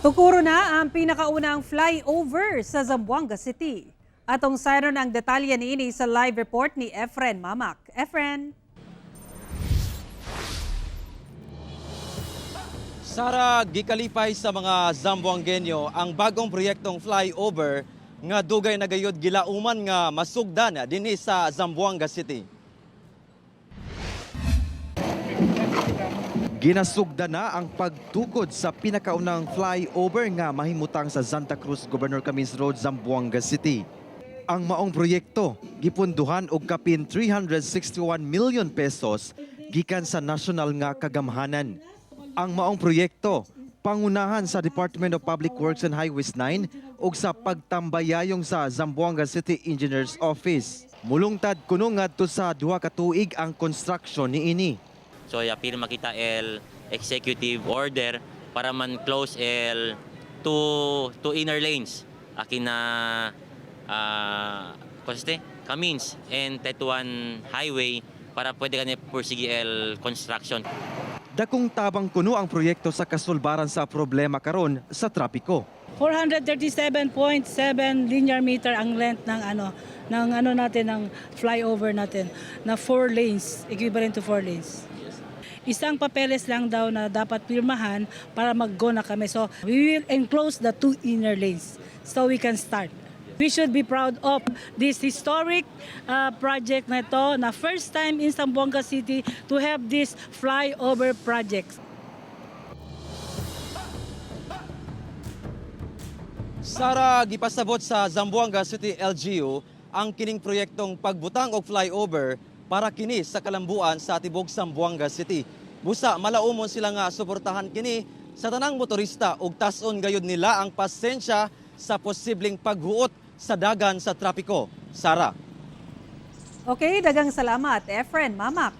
Tukuro na ang pinakaunang flyover sa Zamboanga City. Atong sayron ang detalye niini sa live report ni Efren Mamak. Efren. Sara, gikalipay sa mga Zamboangueño ang bagong proyektong flyover nga dugay na gayud gilauman nga masugdan dinhi sa Zamboanga City. Ginasugdan na ang pagtukod sa pinakaunang flyover nga mahimutang sa Santa Cruz, Governor Camins Road, Zamboanga City. Ang maong proyekto gipunduhan og kapin 361 million pesos gikan sa nasyonal nga kagamhanan. Ang maong proyekto pangunahan sa Department of Public Works and Highways 9 ug sa pagtambayayong sa Zamboanga City Engineers Office. Mulungtad kuno ngadto sa 2 ka tuig ang construction niini. So ya pirma kita el executive order para man close el two inner lanes akin na este Camins and Tetuan Highway para pwede kani pursige el construction. Dakong tabang kuno ang proyekto sa kasulbaran sa problema karon sa trapiko. 437.7 linear meter ang length ng ano natin, ng flyover natin na 4 lanes, equivalent to 4 lanes. Isang papeles lang daw na dapat pirmahan para mag-go na kami. So we will enclose the two inner lanes so we can start. We should be proud of this historic project na ito na first time in Zamboanga City to have this flyover project. Sara, gipasabot sa Zamboanga City LGU ang kining proyektong pagbutang og flyover para kini sa kalambuan sa tibok Zamboanga City. Busa malaumon sila nga suportahan kini sa tanang motorista ug tas-on gayud nila ang pasensya sa posibleng paghuot sa dagan sa trapiko. Sara. Okay, dagang salamat, Efren Mamak.